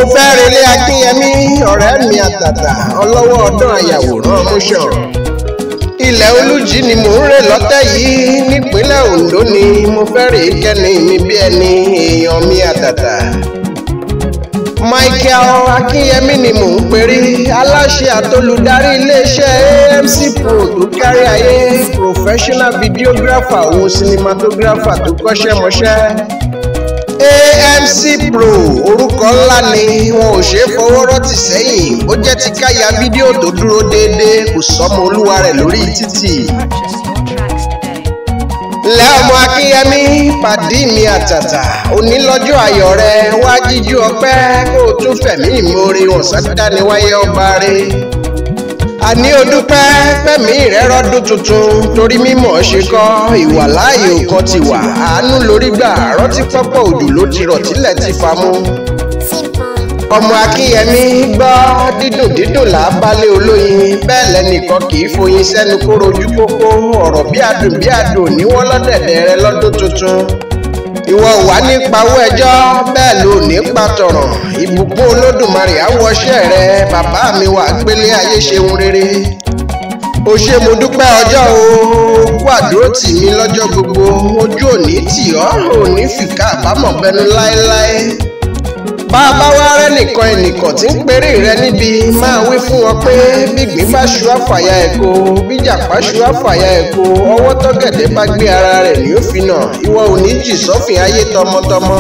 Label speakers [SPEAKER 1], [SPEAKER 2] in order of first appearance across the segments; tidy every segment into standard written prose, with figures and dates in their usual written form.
[SPEAKER 1] Mo fẹ́ relé Akínyẹmí ọ̀rẹ́ mi àtàtà ọlọ́wọ́ ọdún àyàwòrán motion. Ilẹ̀ Olújì ni mò ń rè lọ́tẹ̀ yìí nípínlẹ̀ Ondo ni mo fẹ́ rè kẹ́ni mi bí ẹni èèyàn mi àtàtà. Michael Akínyẹmí ni mò ń perí, aláṣẹ àtolùdarí iléeṣẹ́ AMC Pro tó kárí ayé, professional videographer òun cinematographer tó kọ́ṣẹ́mọṣẹ́. AMC Pro orúkọ ńlá ni wọn ò ṣeé fọwọ́ rọ́tì sẹ́yìn, ó jẹ́ ti ká ya fídíò tó dúró déédéé, kò sọ́mọ olúwa rẹ̀ lórí títì.
[SPEAKER 2] Purchase your tracks today.
[SPEAKER 1] Ǹlẹ́ ọmọ Akínyẹmí, pàdí mi àtàtà, òní lọ́jọ́ ayọ̀ rẹ, wá jíjú ọpẹ́ kó o tún fẹ̀mí ìmoore wọn sádániwáyé ọba rẹ. Àní o dúpẹ́ pẹ̀mí rẹ rọ́dún tuntun torí mímọ̀ ṣe kọ́, ìwà láàyè òkan ti wà, àánú lórí gbà, rántí pọ́pọ́ òjò ló ti rọ̀ tílẹ̀ ti fa mú. Ọmọ Akínyẹmí gbọ́ dídùn dídùn là á balẹ̀ olóyin, bẹ́ẹ̀ lẹ́nìkan kì í foyin sẹ́nu kó rojú kókó, ọ̀rọ̀ bí adùn ní wọ́n lọ́dẹ̀dẹ̀ rẹ lọ́dún tuntun. Ìwọ wà nípa owó ẹjọ́ bẹ́ẹ̀ ló nípa tọ̀ràn, ìbùkún Olódùmarè á wọṣẹ́ rẹ, bàbá mi wà gbélé ayé ṣeun rere. O ṣé mo dúpẹ́ ọjọ́ o, kú àdúró tì mí lọ́jọ́ gbogbo, ojú òní tì ọ́, òní fìkà àbámọ̀ bẹnu láéláé. Bá a bá wá rẹ́nìkan ẹnìkan tí ń perí rẹ níbi, máa wí fún wọn pé bígbín bá ṣu àfàyà ẹ̀kọ́, bíjàpá ṣu àfàyà ẹ̀kọ́, ọwọ́ tọ́gẹ̀dẹ̀ bá gbé ara rẹ̀ ní ó fi nà, ìwọ ò ní jì sọ́fìn ayé tọmọtọmọ.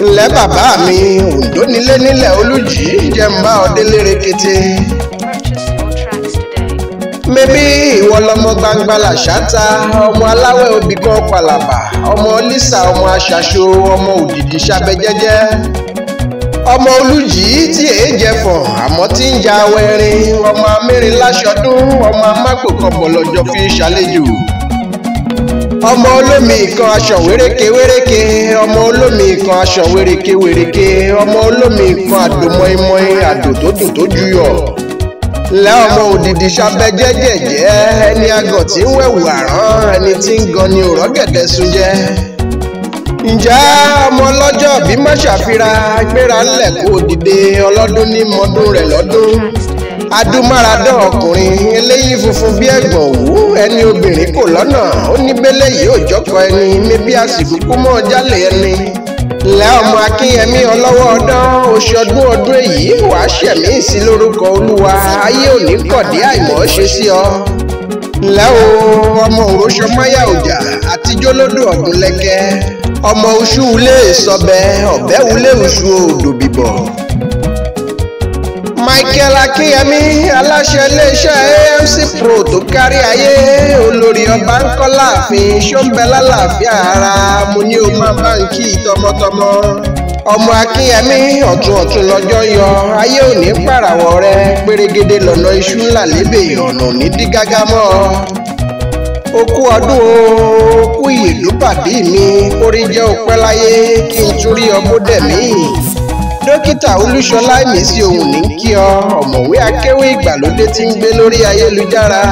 [SPEAKER 1] Ǹlẹ́ bàbá mi, Oǹdó nílé nílẹ̀ Olújì, jẹ́ ń bá ọ délé rekete.
[SPEAKER 2] Purchase your tracks today.
[SPEAKER 1] Mebí ìwọ lọmọ gbangba làṣáta, ọmọ aláwẹ̀ obì kan pàlàbà, ọmọ Lísà, ọmọ aṣàṣo, ọmọ òdìdí sábẹ́ jẹ́jẹ́, ọmọ Olújì tí èé jẹfọ̀n àmọ́ tí ń ja awẹ́rin, ọmọ amérin láṣọdún, ọmọ amágbò kan bọ̀lọ̀jọ̀ fi ṣàlejò, ọmọ olómi kan aṣọ wéréke wéréke, ọmọ olómi kan aṣọ wéréke wéréke, ọmọ olómi kan àdó mọ́ínmọ́ín, àdó tó dùn tó juyọ̀. Ǹlẹ́ ọmọ òdìdí sábẹ́ jẹ́jẹ̀jẹ́, ẹni àgọ̀ tí ń wẹ̀wù àrán, ẹni tí ń gan ni òrọ́ gẹ̀dẹ̀ sun jẹ́. Ǹjẹ́ ọmọ ọlọ́jọ́ bí má ṣàfihàn gbéra ńlẹ̀ kó dìde, ọlọ́dún ní mọdún rẹ̀ lọ́dún.
[SPEAKER 2] Tracks today.
[SPEAKER 1] Adúmáradán ọkùnrin eléyìí funfun bí ẹ̀gbọ̀n òwú, ẹni obìnrin kò lọ́nà, ó ní bẹ́lẹ̀ yìí ò jọ́kọ ẹni, mébí àsìkò kú mọ́ jálè ẹni. Ǹlẹ́ ọmọ Akínyẹmí ọlọ́wọ́ ọdán, oṣù ọdún ọdún èyí wàá ṣẹ̀mí sí lórúkọ Olúwa, ayé òní kọ̀dí àìmọ̀ ṣe sí ọ. Ǹlẹ́ o ọmọ òróṣọmáyà ọjà àtijọ́ lódò ọ̀dún lẹ́kẹ́, ọmọ oṣù wulé sọbẹ, ọ̀bẹ wulé oṣù odò bìbọ̀. Michael Akínyẹmí aláṣẹ iléeṣẹ́ AMC Pro tó kárí ayé, olórí ọba ń kọ́ láàfin, ṣóńbẹ lálàáfíà ara, mo ní o máa bá ń kí tọmọtọmọ. Ọmọ Akínyẹmí ọ̀tún ọ̀tún lọ́jọ́ yọ, ayé ò ní pàràwọ̀ rẹ, pérégedé lọ́nà iṣu ńlá lébè, ọ̀nà ò ní dí gágá mọ́ ọ. O kú ọdún o, kú ìlú pàdé mi, kórí jẹ́ òpẹ́ láyé kí n tún rí ọmọ dẹ̀mí. Dókítà Olúṣọlá Ìmísí òun ní kí ọ, ọ̀mọ̀wé akéwì ìgbàlódé tí ń gbé lórí ayélujára.